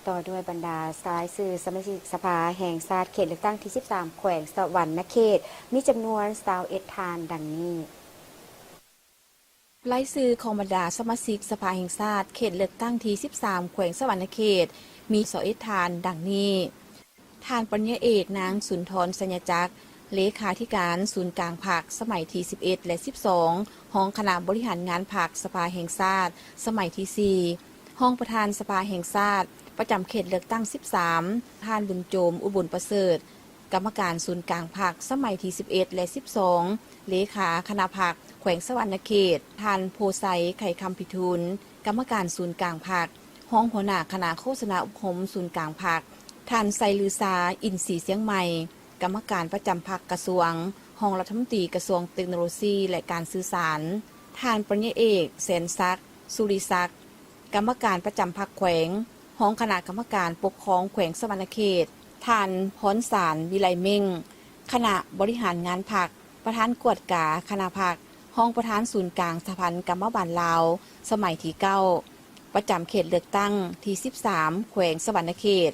ຕໍ່ດ້ວຍບັນດາລາຍຊື່ສະມາຊິກສະພາແຫ່ງຊາດເຂດເລືອກຕັ້ງທີສິບສາມ ແຂວງສະຫວັນນະເຂດ ມີຈຳນວນຊາວເອັດທ່ານ ດັ່ງນີ້. ລາຍຊື່ຂອງບັນດາສະມາຊິກສະພາແຫ່ງຊາດເຂດເລືອກຕັ້ງທີສິບສາມ ແຂວງສະຫວັນນະເຂດ ມີຊາວເອັດທ່ານ ດັ່ງນີ້: ທ່ານ ປະລິນຍາເອກ ນາງ ສຸນທອນ ໄຊຍະຈັກ ເລຂາທິການສູນກາງພັກ ສະໄໝທີສິບເອັດ ແລະ ສິບສອງ, ຮອງຄະນະບໍລິຫານງານພັກສະພາແຫ່ງຊາດ ສະໄໝທີສີ່, ຮອງປະທານສະພາແຫ່ງຊາດປະຈຳເຂດເລືອກຕັ້ງສິບສາມ, ທ່ານ ບຸນໂຈມ ອຸບົນປະເສີດ ກຳມະການສູນກາງພັກ ສະໄໝທີສິບເອັດ ແລະ ສິບສອງ, ເລຂາຄະນະພັກແຂວງສະຫວັນນະເຂດ, ທ່ານ ໂພໄຊ ໄຂຄຳພິທູນ ກຳມະການສູນກາງພັກ, ຮອງຫົວໜ້າຄະນະໂຄສະນາອົບຮົມສູນກາງພັກ, ທ່ານ ໄຊລືຊາ ອິນສີຊຽງໃໝ່ ກຳມະການປະຈຳພັກກະຊວງ, ຮອງລັດຖະມົນຕີກະຊວງເຕັກໂນໂລຊີ ແລະ ການສື່ສານ, ທ່ານ ປະລິນຍາເອກ ແສນສັກ ສຸລິສັກ ກຳມະການປະຈຳພັກແຂວງ, ຮອງຄະນະກຳມະການປົກຄອງແຂວງສະຫວັນນະເຂດ, ທ່ານ ພອນສານ ວິໄລເມັ່ງ ຄະນະບໍລິຫານງານພັກ, ປະທານກວດກາຄະນະພັກ, ຮອງປະທານສູນກາງສະຫະພັນກຳມະບານລາວ ສະໄໝທີເກົ້າ ປະຈຳເຂດເລືອກຕັ້ງທີສິບສາມ ແຂວງສະຫວັນນະເຂດ,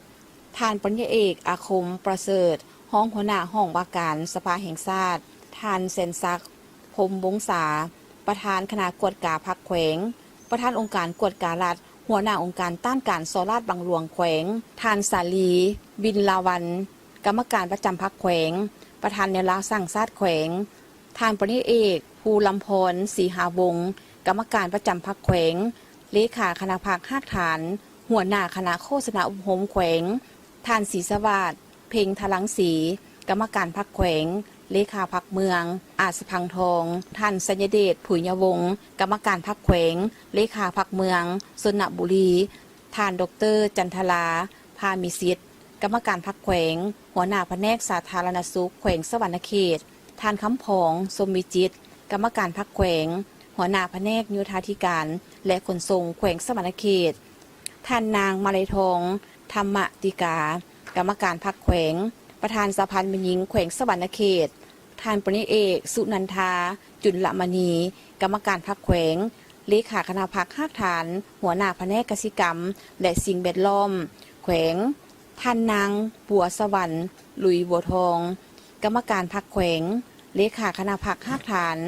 ທ່ານ ປະລິນຍາເອກ ອາຄົມ ປະເສີດ ຮອງຫົວໜ້າຫ້ອງວ່າການສະພາແຫ່ງຊາດ, ທ່ານ ແສນສັກ ພົມວົງສາ ປະທານຄະນະກວດກາພັກແຂວງ, ປະທານອົງການກວດກາລັດ, ຫົວໜ້າອົງການຕ້ານການສໍ້ລາດບັງຫຼວງແຂວງ, ທ່ານ ສາລີ ວິນລາວັນ ກຳມະການປະຈຳພັກແຂວງ, ປະທານແນວລາວສ້າງຊາດແຂວງ, ທ່ານ ປະລິນຍາເອກ ພູລຳພອນ ສີຫາວົງ ກຳມະການປະຈຳພັກແຂວງ, ເລຂາຄະນະພັກຮາກຖານ, ຫົວໜ້າຄະນະໂຄສະນາອົບຮົມແຂວງ, ທ່ານ ສີສະຫວາດ ເພັງທະລັງສີ ກຳມະການພັກແຂວງ, ເລຂາພັກເມືອງ ອາດສະພັງທອງ, ທ່ານ ໄຊຍະເດດ ຜຸຍຍະວົງ ກຳມະການພັກແຂວງ, ເລຂາພັກເມືອງຊົນນະບູລີ, ທ່ານ ດອກເຕີ ຈັນທະລາ ພາມີສິດ ກຳມະການພັກແຂວງ, ຫົວໜ້າພະແນກສາທາລະນະສຸກແຂວງສະຫວັນນະເຂດ, ທ່ານ ຄຳຜອງ ຊົມວິຈິດ ກຳມະການພັກແຂວງ, ຫົວໜ້າພະແນກໂຍທາທິການ ແລະ ຂົນສົ່ງແຂວງສະຫວັນນະເຂດ, ທ່ານນາງ ມາໄລທອງ ທຳມະຕິກາ ກຳມະການພັກແຂວງ, ປະທານສະຫະພັນແມ່ຍິງແຂວງສະຫວັນນະເຂດ, ທ່ານ ປະລິນຍາເອກ ສຸນັນທາ ຈຸນລະມະນີ ກຳມະການພັກແຂວງ, ເລຂາຄະນະພັກຮາກຖານ, ຫົວໜ້າພະແນກກະສິກຳ ແລະ ສິ່ງແວດລ້ອມແຂວງ, ທ່ານນາງ ບົວສະຫວັນ ລຸຍບົວທອງ ກຳມະການພັກແຂວງ, ເລຂາຄະນະພັກຮາກຖານ,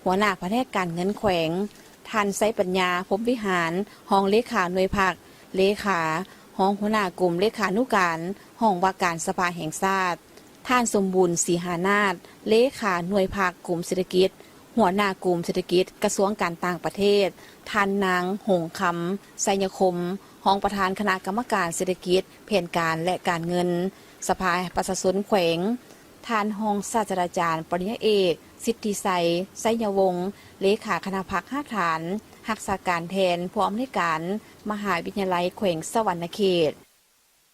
ຫົວໜ້າພະແນກການເງິນແຂວງ, ທ່ານ ໄຊປັນຍາ ພົມວິຫານ ຮອງເລຂາໜ່ວຍພັກ, ເລຂາ, ຮອງຫົວໜ້າກົມເລຂານຸການຫ້ອງວ່າການສະພາແຫ່ງຊາດ, ທ່ານ ສົມບູນ ສີຫານາດ ເລຂາໜ່ວຍພັກກົມເສດຖະກິດ, ຫົວໜ້າກົມເສດຖະກິດ ກະຊວງການຕ່າງປະເທດ, ທ່ານນາງ ຫົງຄຳ ໄຊຍະຄົມ ຮອງປະທານຄະນະກຳມະການເສດຖະກິດ, ແຜນການ ແລະ ການເງິນ ສະພາປະຊາຊົນແຂວງ, ທ່ານຮອງສາດສະດາຈານ ປະລິນຍາເອກ ສິດທິໄຊ ໄຊຍະວົງ ເລຂາຄະນະພັກຮາກຖານ ຮັກສາການແທນຜູ້ອຳນວຍການມະຫາວິທະຍາໄລແຂວງສະຫວັນນະເຂດ.